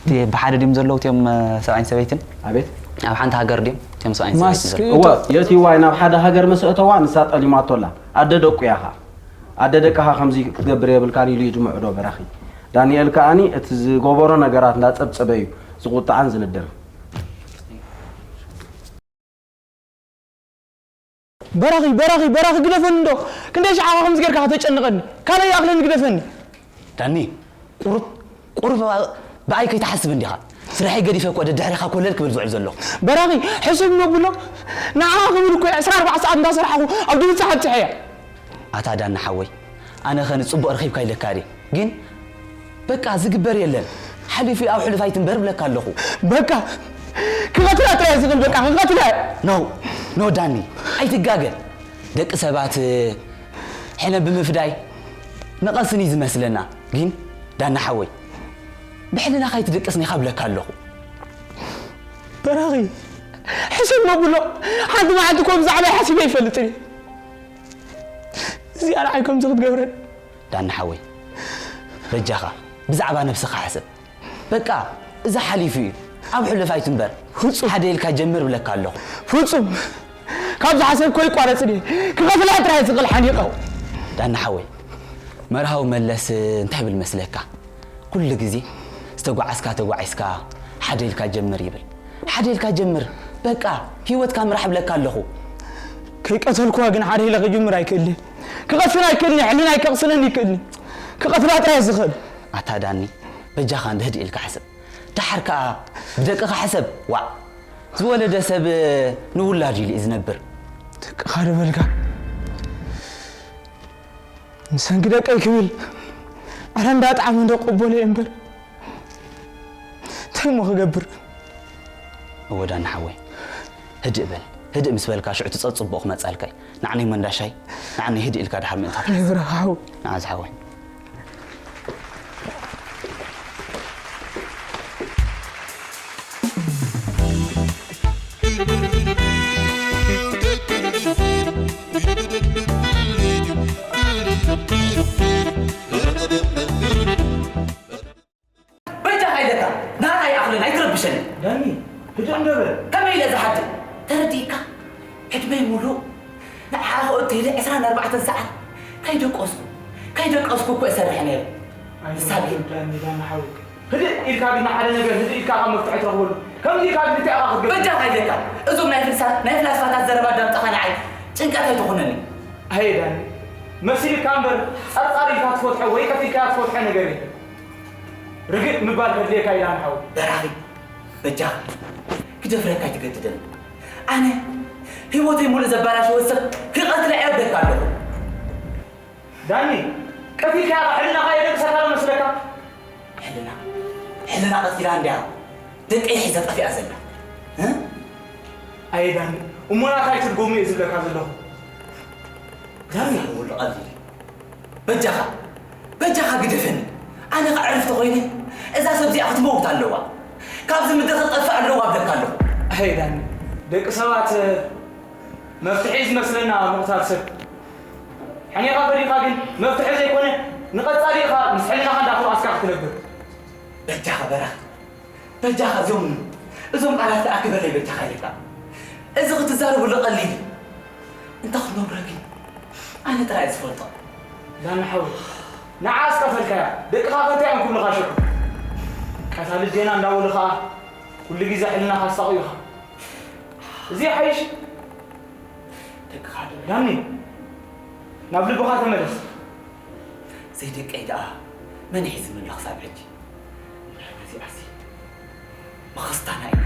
እቲ ብሓደ ድዮም ዘለዉ እቲኦም፣ እ፣ ሰብኣይን ሰበይትን? ኣቤት። ኣብ ሓንቲ ሃገር ድዮም እቲኦም ሰብኣይን ሰበይትን ማስክ ዘለዉ? እወ፣ የእትይዋ ናብ ሓደ ሃገር ምስ እተዋ ንሳ ጠሊማቶ ኣላ። ኣደ ደቁ እያ ኸኣ። ኣደ ደቅኻ ከምዚ ክትገብር የብልካን ኢሉ እዩ ዝምዕዶ በራኺ። ዳንኤል ከኣኒ እቲ ዝገበሮ ነገራት እንዳጸብጸበ እዩ ዝቑጣዕን ዝንድርን። በራኺ፣ በራኺ፣ በራኺ ግደፈኒ እንዶ። ክንደይ ሻዕ ከምዚ ጌርካ ከተጨንቐኒ? ካልእ ይኣኽለኒ ግደፈኒ። ዳኒ፣ ቁሩብ፣ ቁሩብ ብኣይ ከይትሓስብ እንዲኻ። ስርሐይ ገዲፈ እኮ ደድሕሪኻ ኮለል ክብል ዝውዕል ዘለኹ። በራኺ፣ ሕሱም ነብሎ። ንዓኻ ክብል እኮ ዕስራ ኣርባዕተ ሰዓት እንዳሰርሓኹ ኣብ ድምጻ ኣብጽሐያ። ኣታ ዳኒ ሓወይ፣ ኣነ ኸ ንጽቡቕ ረኺብካ ኢለካ ድየ? ግን በቃ ዝግበር የለን። ሓሊፉ ኣብ ሕሉፍ ኣይትንበር ብለካ ኣለኹ። በቃ ክቐትላ ጥራይ ዝኽእል፣ በቃ ክቐትላ። ኖ፣ ኖ ዳኒ፣ ኣይትጋገ። ደቂ ሰባት ሕነ ብምፍዳይ ንቐስን እዩ ዝመስለና። ግን ዳኒ ሓወይ፣ ብሕልናኻ ኣይትደቅስን ኢኻ ብለካ ኣለኹ። በራኺ፣ ሕሰብ መብሎ፣ ሓንቲ መዓልቲ እኮ ብዛዕባ ሓሲበ ኣይፈልጥን እየ። እዚኣ ንዓይ ከምዚ ክትገብረን። ዳኒ ሓወይ፣ በጃኻ ብዛዕባ ነብስኻ ሕሰብ። በቃ፣ እዚ ሓሊፉ እዩ። ኣብ ሕሉፍ ኣይትንበር። ፍጹም። ሓደ ኢልካ ጀምር ብለካ ኣለኹ። ፍጹም። ካብ ዝሓሰብኮ ይቋረጽ ድየ? ክኸፍላ ጥራይ ዝኽእል ሓኒቐ። ዳኒ ሓወይ፣ መርሃዊ መለስ እንታይ ይብል መስለካ? ኩሉ ግዜ ዝተጓዓዝካ ተጓዒዝካ ሓደ ኢልካ ጀምር ይብል። ሓደ ኢልካ ጀምር። በቃ፣ ህይወትካ ምራሕ ብለካ ኣለኹ። ከይቀተልኩዋ ግን ሓደ ኢለ ክጅምር ኣይክእልን። ክቐስን ኣይክእልን፣ ሕልናይ ከቕስነኒ ይክእልን። ክቐትላ ጥራይ ዝኽእል። ኣታ ዳኒ፣ በጃኻ እንዶ ህድእ ኢልካ ሕሰብ። ደሓር ከኣ ብደቅኻ ሕሰብ። ዋእ፣ ዝወለደ ሰብ ንውላዱ ኢሉ እዩ ዝነብር። ደቅኻ ዶ በልካ? ንሰንኪ ደቀይ ክብል ኣረ እንዳጣዕመ እንዶ ቅበሎ እየ እምበር፣ እንታይ እሞ ክገብር? እወ ዳኒ ሓወይ፣ ህድእ በል። ህድእ ምስ በልካ ሽዑ እቲ ጸጽቡቕ ክመጻልካ እዩ። ንዓኒ መንዳሻይ፣ ንዓኒ ህድእ ኢልካ ድሓር ምእንታኻ። ይብረኻ ሓው። ንዓ ዝሓወይ። በጃኻ ኢለካ፣ ናታ ይኣኽለኒ፣ ኣይትረብሸኒ። ዳኒ፣ ህድእ እንዶ በል። ከመይ ኢለ ዝሓድእ? ተረዲእካ? ዕድመይ ሙሉእ ንዓኻ ክእቶ ኢለ ዕስራን ኣርባዕተን ሰዓት ከይደቀስኩ፣ ከይደቀስኩ እኮ እሰርሕ ነይረ። ንሳ ግን ኣይትረብሸኒ ዳኒ፣ ዳኒ ሓወይ። ህድእ ኢልካ ግን ሓደ ነገር ህድእ ኢልካ ካብ መፍትሒ ትረኽበሉ። ከምዚ ኢልካ ግን እንታይ ኢኻ ክትገብር? በጃኻ ኢለካ፣ እዞም ናይ ፍልሳ-፣ ናይ ፍላስፋታት ዘረባ ኣዳምጻኻ ንዓይ ጭንቀት ኣይትኹነኒ። ኣየ ዳኒ፣ መሲልካ እምበር ጸርጻር ኢልካ ትፈትሖ ወይ ቀቲልካያ ትፈትሖ ነገር የለን። ርግእ ምባል ከድልየካ ኢላ ንሓው። በራኺ፣ በጃኻ፣ ክደፍረካ ኣይትገድደኒ። ኣነ ህይወተይ ሙሉእ ዘባላሸወ ሰብ ክቐትላ እየ እብለካ ኣለኹ። ዳኒ፣ ቀቲልካያ ሕልናኻ የደቅሰካ ዶ መስለካ? ሕልና፣ ሕልና ቀቲላ እንድያ ደቀይ ሒዛ ጠፊኣ ዘላ። እ? ኣየ ዳኒ፣ እሞ ናታይ ትርጉሙ እየ ዝብለካ ዘለኹ። ዳኒ። ዝብሎ ቀሊል እዩ። በጃኻ፣ በጃኻ ግደፈኒ። ኣነ ከዕርፍ ተኾይነ፣ እዛ ሰብ እዚኣ ክትመውት ኣለዋ። ካብዚ ምድሪ ክትጠፍእ ኣለዋ እብለካ ኣለኹ። ኣየ ዳኒ፣ ደቂ ሰባት መፍትሒ ዝመስለና ምቕታል ሰብ። ሕኔኻ ፈዲኻ ግን መፍትሒ ዘይኮነ፣ ንቐጻሊ ኢኻ ምስ ሕልናኻ እንዳተባኣስካ ክትነብር። በጃኻ በራኽ፣ በጃኻ እዞም፣ እዞም ቃላት ከኣ ክበለይ በጃኻ ኢለካ። እዚ ክትዛረበሉ ቀሊል እዩ። እንተ ክትነብሮ ግን ኣነ ጥራይ እየ ዝፈልጦ። ዳኒ ሓወይ፣ ንዓ ኣስቀፈልካያ። ደቅኻ ከ እንታይ እዮም ክብሉኻ ሽዑ? ቀታሊ ዜና እንዳበሉ ኸኣ ኩሉ ግዜ ሕልናኻ ኣሳቕዩኻ። እዚ ይሓይሽ። ደቅኻ ዶ ዳኒ፣ ናብ ልብኻ ተመለስ። ዘይደቀይ ደኣ መን ሒዝኒ ኣሎ ክሳብ ሕጂ? እዚኣሲ መኸስታና እዩ።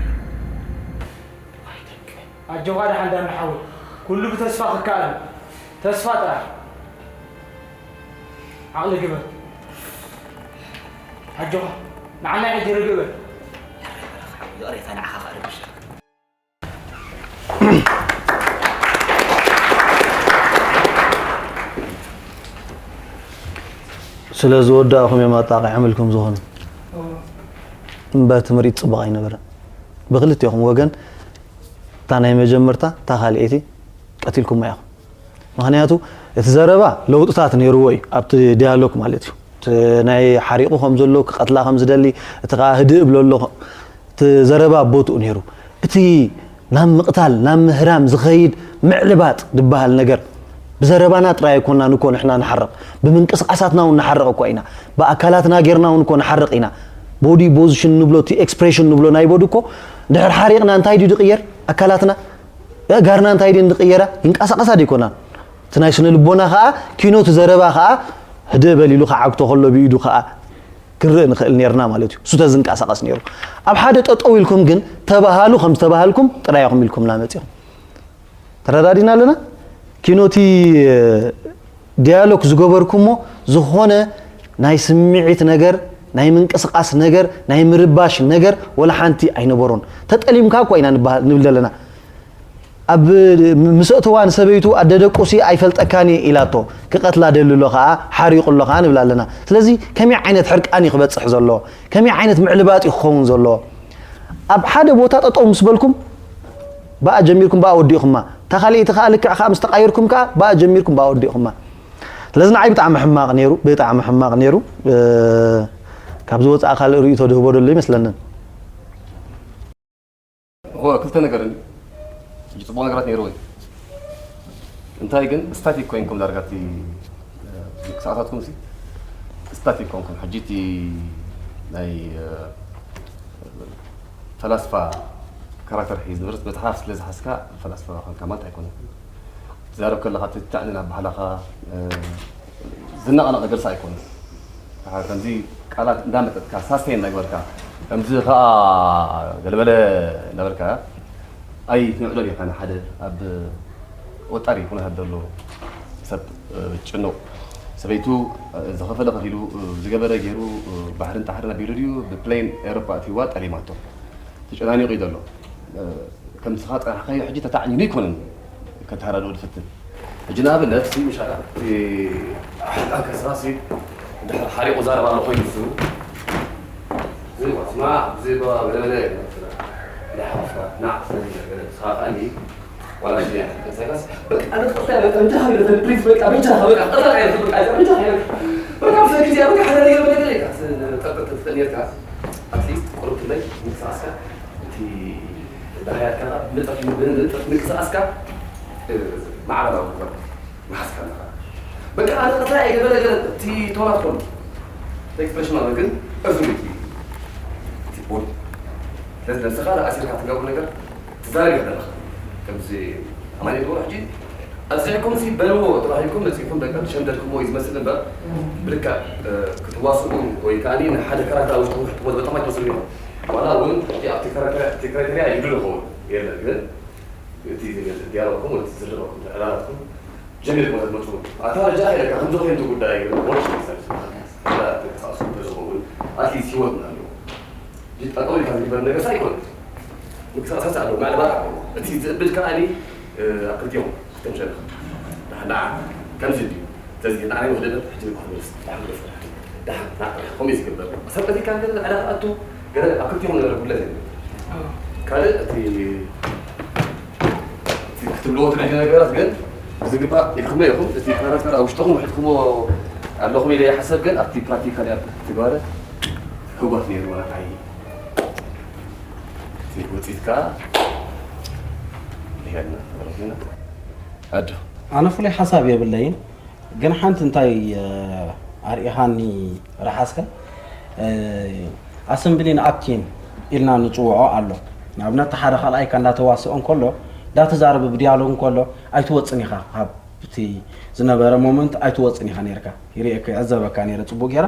ኣይ ደቀይ። ኣጆኻ ደሓን ዳኒ ሓወይ፣ ኩሉ ብተስፋ ክከኣል እዩ። ተስፋ ጥራሕ። ዓቕሊ ግበር። ኣጆኻ፣ ንዓና ሕጂ ርግእ በል። ይቕሬታ ንዓኻ ከኣ ረቢሸካ። ስለ ዝወዳእኹም እዮም ኣጣቒዖም ኢልኩም ዝኾኑ። እምበር እቲ ምርኢት ጽቡቕ ኣይነበረን። ብክልቲኦም ወገን እታ ናይ መጀመርታ እታ ካልኣይቲ ቀቲልኩማ ኢኹም። ምኽንያቱ እቲ ዘረባ ለውጥታት ነይርዎ እዩ፣ ኣብቲ ዲያሎግ ማለት እዩ። እቲ ናይ ሓሪቑ ከም ዘሎ፣ ክቐትላ ከም ዝደሊ፣ እቲ ኸኣ ህድእ እብሎ ኣሎ፣ እቲ ዘረባ ኣብ ቦትኡ ነይሩ። እቲ ናብ ምቕታል፣ ናብ ምህራም ዝኸይድ ምዕልባጥ ዝበሃል ነገር ብዘረባና ጥራይ ኣይኮናን እኮ ንሕና ንሓርቕ፣ ብምንቅስቓሳትና እውን ንሓርቕ እኮ ኢና። ብኣካላትና ጌርና እውን እኮ ንሓርቕ ኢና። ቦዲ ፖዚሽን ንብሎ፣ እቲ ኤክስፕሬሽን ንብሎ ናይ ቦዲ እኮ ድሕር ሓሪቕና እንታይ ድዩ ዝቕየር? ኣካላትና፣ እ፣ ጋርና እንታይ ድየን ዝቕየራ? ይንቀሳቐሳ ዶ ኣይኮናን? እቲ ናይ ስነ ልቦና ኸኣ ኪኖ፣ እቲ ዘረባ ኸኣ ህድእ በል ኢሉ ክዓግቶ ከሎ ብኢዱ ኸኣ ክርእ ንኽእል ኔርና ማለት እዩ። እሱ ተዝንቀሳቐስ ኔሩ። ኣብ ሓደ ጠጠው ኢልኩም ግን ተባሃሉ ከም ዝተባሃልኩም ጥራይ ኢኹም ኢልኩምና መጺኹም። ተረዳዲና ኣለና? ኪኖቲ ዲያሎግ ዝገበርኩሞ ዝኾነ ናይ ስምዒት ነገር፣ ናይ ምንቅስቓስ ነገር፣ ናይ ምርባሽ ነገር ወላ ሓንቲ ኣይነበሮን። ተጠሊምካ እኳ ኢና ንበሃል፣ ንብል ዘለና። ኣብ ም-፣ ምስ ኣእተዋ ንሰበይቱ ኣደ ደቁሲ ኣይፈልጠካን እየ ኢላቶ። ክቐትላ ደሊ ኣሎ ኸኣ፣ ሓሪቑ ኣሎ ኸኣ ንብል ኣለና። ስለዚ ከመይ ዓይነት ሕርቃን እዩ ክበጽሕ ዘሎ? ከመይ ዓይነት ምዕልባጥ እዩ ክኸውን ዘሎ? ኣብ ሓደ ቦታ ጠጠው ምስ በልኩም፣ ብኣ ጀሚርኩም ብኣ ወዲእኹማ። እታ ካልኣይቲ ከኣ ልክዕ ከኣ ምስ ተቓየርኩም ከኣ፣ ብኣ ጀሚርኩም ብኣ ወዲእኹማ። ስለዚ ንዓይ ብጣዕሚ ሕማቕ ነይሩ፣ ብጣዕሚ ሕማቕ ነይሩ። እ፣ ካብ ዝወጽኣ ካልእ ርእይቶ ድህቦ ደሎ ይመስለንን። እኮ ክልተ ነገር እንዲ። ሕጂ ጽቡቕ ነገራት ነይርዎ እዩ። እንታይ ግን ስታቲክ ኮይንኩም ዳርጋ እቲ፣ እ፣ ምንቅስቓሳትኩም ሲ ስታቲክ ኮንኩም። ሕጂ እቲ ናይ፣ እ፣ ፈላስፋ ካራክተር ሒዝ ንብረት መጽሓፍ ስለ ዝሓዝካ ፈላስፋ ኮንካ ማለት ኣይኮነን። ትዛረብ ከለኻ እቲ ትዕንን ኣባህላኻ፣ እ፣ ዝነቐነቕ ገልሲ ኣይኮነን። ኣሓ፣ ከምዚ ቃላት እንዳመጠጥካ ሳስተይ እንዳግበርካ ከምዚ ኸኣ ገለበለ እንዳበልካ ኣይትምዕዶን ኢኻ። ንሓደ ኣብ ወጣሪ ኩነታት ዘሎ ሰብ፣ እ፣ ጭኑቕ ሰበይቱ፣ እ፣ ዝኸፈለ ከፊሉ፣ እ፣ ዝገበረ ገይሩ፣ እ፣ ባሕርን ጣሕርን ኣቢሉ ድዩ ብፕሌን ኤውሮጳ ኣትይዋ ጠሊማቶ ተጨናኒቑ እዩ ዘሎ። እ፣ ከምስኻ ጸናሕካዮ ሕጂ ተታዕኒኑ ኣይኮነን ከተሃዳድኦ ዝፍትን። ሕጂ ንኣብነት ሲ ምሻላ፣ እ፣ ኣንከስራ ሲ ድሕሪ ሓሪቑ ዛረባ ኣሎ ኮይኑ እሱ። እዚ ስማ፣ እዚ ባ-፣ በለ፣ በለ፣ ናይ ሓፍትካ፣ ና፣ ስለዚ ገለ፣ ገለ፣ ንስኻ ከኣ እንዲ፣ ዋላ ሽያ፣ እንታይ ካስ፣ በቃ፣ በቃ፣ በቃ፣ በቃ፣ በቃ፣ በቃ፣ በቃ፣ በቃ፣ በቃ፣ በቃ፣ በቃ፣ በቃ፣ በቃ፣ በቃ፣ በቃ፣ በቃ፣ በቃ፣ በቃ፣ በቃ፣ ጠርጠር ትፍጠር ነርካ፣ ኣትሊስት፣ ቁሩብ ትለይ፣ ምንቅስቓስካ፣ እቲ ዳህያትካ፣ ንጥፍ፣ ንጥፍ፣ ምንቅስቓስካ፣ እ፣ ማዕበላዊ ግበር። ምሓዝካ ኣለኻ። በቃ ኣነ ቀትላ እየ ገለ ገለ እቲ ቶናት ኮን ኤክስፕሬሽን ኣሎ ግን እርሱ ልኪ እቲ ቦዲ ስለዚ ነብስኻ ኣሲርካ ትገብሮ ነገር ትዛረብ እያ ዘለኻ። ከምዚ ኣማኒ ትገብሮ ሕጂ ኣብዚሕኩም ሲ በልዎ ተባሂልኩም መጺእኩም በቃ ሸምደድኩሞ እዩ ዝመስል እምበር፣ ብልክዕ ክትዋስኡ ወይ ከኣ ንሓደ ካራክተር ኣብ ውሽጥኩም ክትሕትዎ በጣም ኣይትመስሉ ኢኹም። ዋላ እውን እቲ ኣብቲ ካራክተር እቲ ክራይተርያ ይድሉ ይኸውን የለን፣ ግን እቲ ዲያሎግኩም ወይ ዝርርበኩም ዕላላትኩም ጀሚርኩም ክትመጹ ኣታ ረጃ ከይለካ ከምዚ ኮይኑ ጉዳይ ወርሽ ይመስል ተንቀሳቀሱ ተዝኸውን ኣትሊስት ህይወትና ኣለዎ። ጠጠው ኢልካ ዝግበር ነገር ኣይኮነን። ምንቅስቃሳት ኣለዎ፣ ምናልባት ኣለዎ። እቲ ዝእብድ ከኣ ኣብ ክልቲኦም ክተምሸልካ። ደሓን ደሓን ከምዚ ድዩ? ስለዚ ንዓይ ወደደት ሕጂ ንባህል መልስ። ደሓን ገጽ። ደሓን፣ ደሓን፣ ከምኡ እዩ ዝግበር። ሰብ ቀቲልካ እንተ ዕዳ ክኣቱ፣ ገለ ኣብ ክልቲኦም ነገር ጉድለት የለን። ካልእ እቲ፣ እቲ ክትብልዎ ትደልዩ ነገራት ግን ብዝግባእ ኢልኩሞ ኢኹም። እቲ ካራክተር ኣብ ውሽጥኹም ውሒድኩሞ ኣለኹም ኢለ ይሓሰብ፣ ግን ኣብቲ ፕራክቲካሊ ኣብ ትግባረ ህጓት ነይሩ ማለት ኣይ እቲ ውፅኢት ከዓ ይሄድና ማለት ነው። ኣዶ ኣነ ፍሉይ ሓሳብ የብለይን፣ ግን ሓንቲ እንታይ ኣርኢኻኒ ረሓስከ ኣሰምብሊን ኣክቲን ኢልና ንፅውዖ ኣሎ። ንኣብነት ሓደ ካልኣይካ እንዳተዋስኦ እንከሎ እንዳተዛረበ ብዲያሎግ እንከሎ ኣይትወፅን ኢኻ ካብ እቲ ዝነበረ ሞመንት ኣይትወፅን ኢኻ ነርካ። ይርእየካ ይዕዘበካ ነይረ ፅቡቅ ገይረ።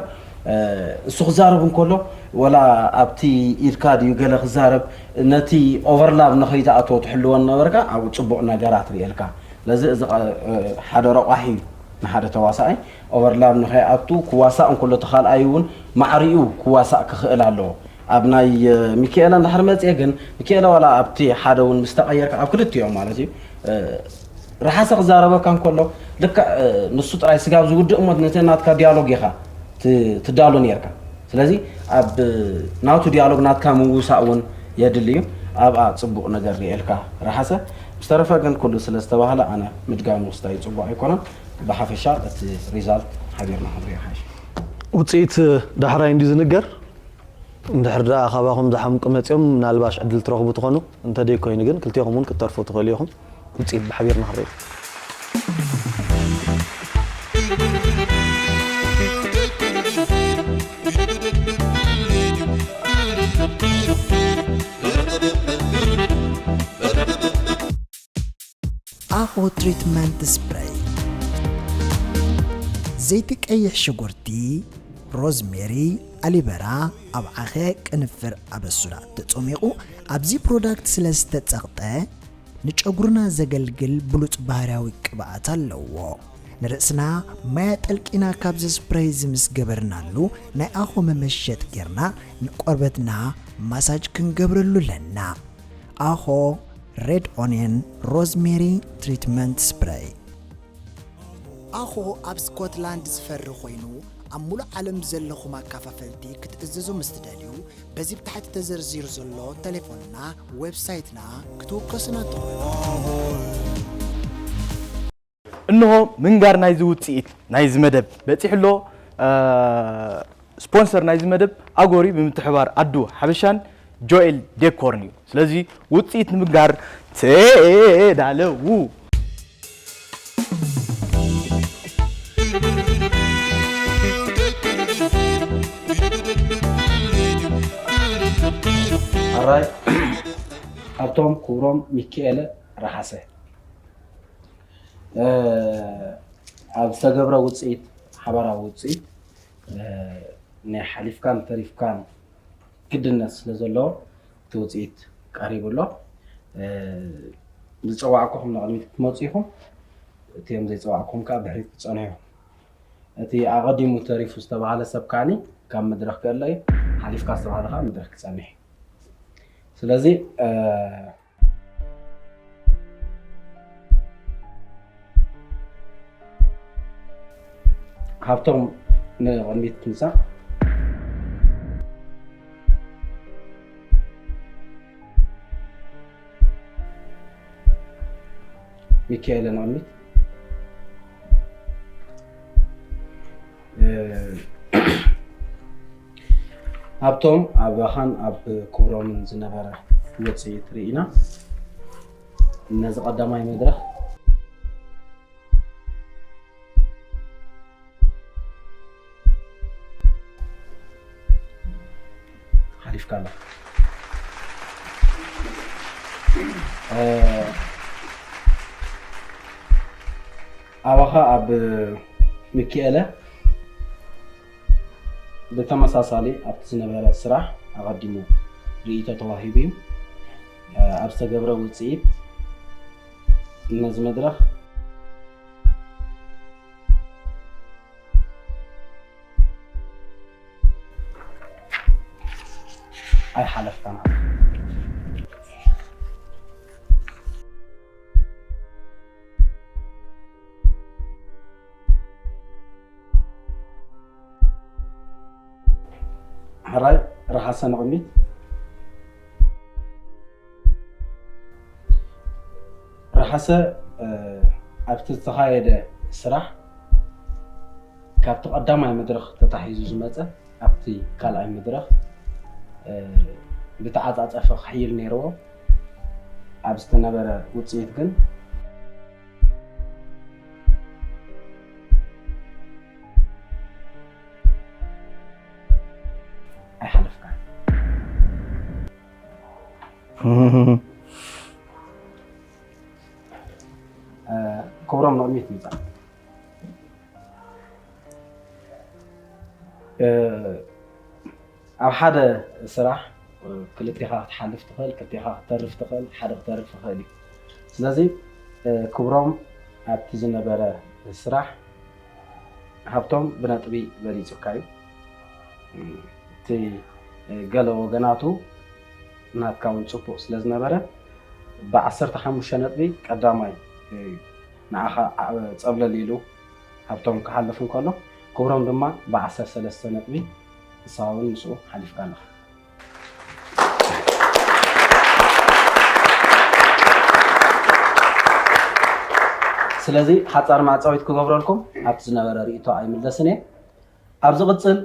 እሱ ክዛረብ እንከሎ ወላ ኣብቲ ኢድካ ድዩ ገለ ክዛረብ ነቲ ኦቨርላብ ንኸይትኣትዎ ትሕልዎ ነበርካ። ኣብ ፅቡቅ ነገራት ርእየልካ። ስለዚ እዚ ሓደ ረቋሒ እዩ ንሓደ ተዋሳኣይ ኦቨርላብ ንኸይኣቱ ክዋሳእ እንከሎ ተኻልኣይ እውን ማዕሪኡ ክዋሳእ ክኽእል ኣለዎ። ኣብ ናይ ሚካኤለ እንድሕር መፅየ ግን ሚካኤለ ዋላ ኣብቲ ሓደ እውን ምስ ተቐየርካ ኣብ ክልቲኦም ማለት እዩ ርሓሰ ክዛረበካ እንከሎ ልክዕ ንሱ ጥራይ ስጋብ ዝውድእ እሞ ነቲ ናትካ ዲያሎግ ኢኻ ትዳሎ ነርካ። ስለዚ ኣብ ናቱ ዲያሎግ ናትካ ምውሳእ እውን የድሊ እዩ። ኣብኣ ፅቡቕ ነገር ርእየልካ ረሓሰ። ብዝተረፈ ግን ኩሉ ስለ ዝተባህለ ኣነ ምድጋም ውስታይ ፅቡቕ ኣይኮነን። ብሓፈሻ እቲ ሪዛልት ሓቢርና ክንሪኦ ሓይሽ። ውፅኢት ዳሕራይ እንዲ ዝንገር እንድሕር ደኣ ካባኹም ዝሓምቁ መፂኦም ምናልባሽ ዕድል ትረኽቡ ትኾኑ እንተደይ ኮይኑ ግን ክልቴኹም እውን ክትተርፉ ትኽእሉ ኢኹም። ውፅኢት ብሓቢር ንኽርኢ። ኣኾ ትሪትመንት ስፕረይ፣ ዘይቲ ቀይሕ ሽጉርቲ፣ ሮዝሜሪ፣ ኣሊበራ፣ ኣብ ዓኸ ቅንፍር ኣበሱዳ ተጾሚቑ ኣብዚ ፕሮዳክት ስለ ዝተጸቕጠ ንጨጉርና ዘገልግል ብሉጽ ባህርያዊ ቅብኣት ኣለዎ። ንርእስና ማይ ኣጠልቂና ካብዚ ስፕረይ እዚ ምስ ገበርናሉ ናይ ኣኾ መመሸጥ ጌርና ንቆርበትና ማሳጅ ክንገብረሉ ኣለና። ኣኾ ሬድ ኦንየን ሮዝሜሪ ትሪትመንት ስፕረይ። ኣኾ ኣብ ስኮትላንድ ዝፈሪ ኮይኑ ኣብ ሙሉእ ዓለም ዘለኹም ኣካፋፈልቲ ክትእዘዙ ምስ ትደልዩ በዚ ብታሕቲ ተዘርዚሩ ዘሎ ተሌፎንና ዌብሳይትና ክትውከሱና ትኽእሉ። እንሆ ምንጋር ናይዚ ውፅኢት ናይዚ መደብ በፂሑ ኣሎ። ስፖንሰር ናይዚ መደብ ኣጎሪ ብምትሕባር ኣዱ ሓበሻን ጆኤል ዴኮርን እዩ። ስለዚ ውፅኢት ንምንጋር ተዳለዉ። ኣራይ ኣብቶም ክብሮም ሚኪኤለ ረሓሰ ኣብ ዝተገብረ ውፅኢት ሓባራዊ ውፅኢት ናይ ሓሊፍካን ተሪፍካን ግድነት ስለ ዘለዎ እቲ ውፅኢት ቀሪቡ ኣሎ። ዝፀዋዕኩኹም ንቕድሚት ክትመፁ ኢኹም። እቲኦም ዘይፀዋዕኩኹም ከዓ ብድሕሪት ክፀንሑ እዮም። እቲ ኣቐዲሙ ተሪፉ ዝተባህለ ሰብ ከዓኒ ካብ መድረኽ ክእለ እዩ። ሓሊፍካ ዝተባህለ ከዓ መድረኽ ክፀንሕ እዩ። ስለዚ ሃብቶም ንቕድሚት ትምፃእ። ሚካኤለ ንቕድሚት። ሃብቶም ኣባኻን ኣብ ክብሮምን ዝነበረ ውፅኢት ርኢና ነዚ ቀዳማይ መድረኽ ሓሊፍካ ኣለኻ። ኣባኻ ኣብ ሚኪኤለ ብተመሳሳሊ ኣብቲ ዝነበረ ስራሕ ኣቐዲሙ ርእይቶ ተዋሂቡ እዩ። ኣብ ዝተገብረ ውፅኢት ነዚ መድረኽ ኣይሓለፍካን። ሕራይ ረሓሰ ንቕድሚት። ረሓሰ ኣብቲ ዝተኻየደ ስራሕ ካብቲ ቀዳማይ መድረኽ ተታሒዙ ዝመፀ ኣብቲ ካልኣይ መድረኽ ብተዓፃፀፈ ክሕይል ነይርዎ። ኣብ ዝተነበረ ውፅኢት ግን ኣይሓለፍካን። ክብሮም ንቕድሚት ምፃእ። ኣብ ሓደ ስራሕ ክልቴኻ ክትሓልፍ ትኽእል፣ ክልቴኻ ክተርፍ ትኽእል፣ ሓደ ክተርፍ ይኽእል እዩ። ስለዚ ክብሮም ኣብቲ ዝነበረ ስራሕ ሃብቶም ብነጥቢ በሊፁካ እዩ። እቲ ገለ ወገናቱ ናትካ እውን ፅቡቕ ስለ ዝነበረ ብዓሰርተ ሓሙሽተ ነጥቢ ቀዳማይ ንዓኻ ጸብለል ኢሉ ሃብቶም ክሓልፍ እንከሎ፣ ክብሮም ድማ ብዓሰርተ ሰለስተ ነጥቢ ንስኻ እውን ምስኡ ሓሊፍካ ኣለኻ። ስለዚ ሓጻር ማዕጻዊት ክገብረልኩም ኣብቲ ዝነበረ ርእይቶ ኣይምለስን እየ። ኣብ ዝቕጽል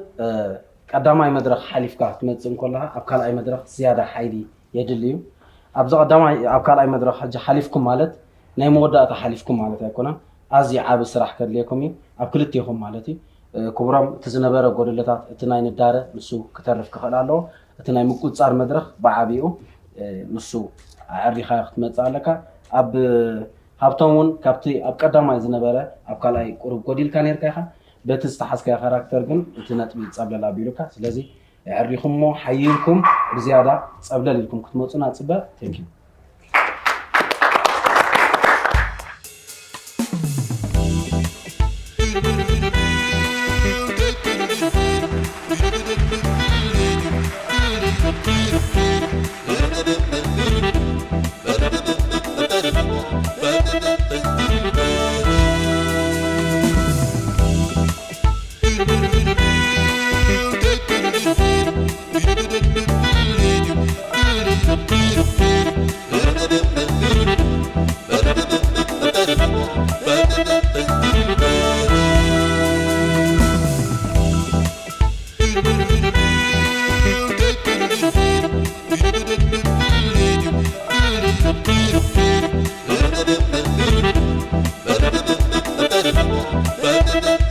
ቀዳማይ መድረኽ ሓሊፍካ ክትመጽእ እንከለኻ ኣብ ካልኣይ መድረኽ ዝያዳ ሓይሊ የድሊ እዩ። ኣብዚ ቀዳማይ ኣብ ካልኣይ መድረኽ ሕጂ ሓሊፍኩም ማለት ናይ መወዳእታ ሓሊፍኩም ማለት ኣይኮነን። ኣዝዩ ዓቢ ስራሕ ከድልየኩም እዩ ኣብ ክልቴኹም ማለት እዩ። ክብሮም እቲ ዝነበረ ጎደለታት እቲ ናይ ንዳረ ንሱ ክተርፍ ክኽእል ኣለዎ። እቲ ናይ ምቁጽጻር መድረኽ ብዓቢኡ ንሱ ኣዕሪኻዮ ክትመጽእ ኣለካ። ኣብ ሃብቶም እውን ካብቲ ኣብ ቀዳማይ ዝነበረ ኣብ ካልኣይ ቁሩብ ጎዲልካ ነርካ ኢኻ። በቲ ዝተሓዝካዮ ካራክተር ግን እቲ ነጥቢ ጸብለል ኣቢሉካ። ስለዚ ኣዕሪኹሞ ሓይልኩም ብዝያዳ ጸብለል ኢልኩም ክትመጹና ጽበ። Thank you።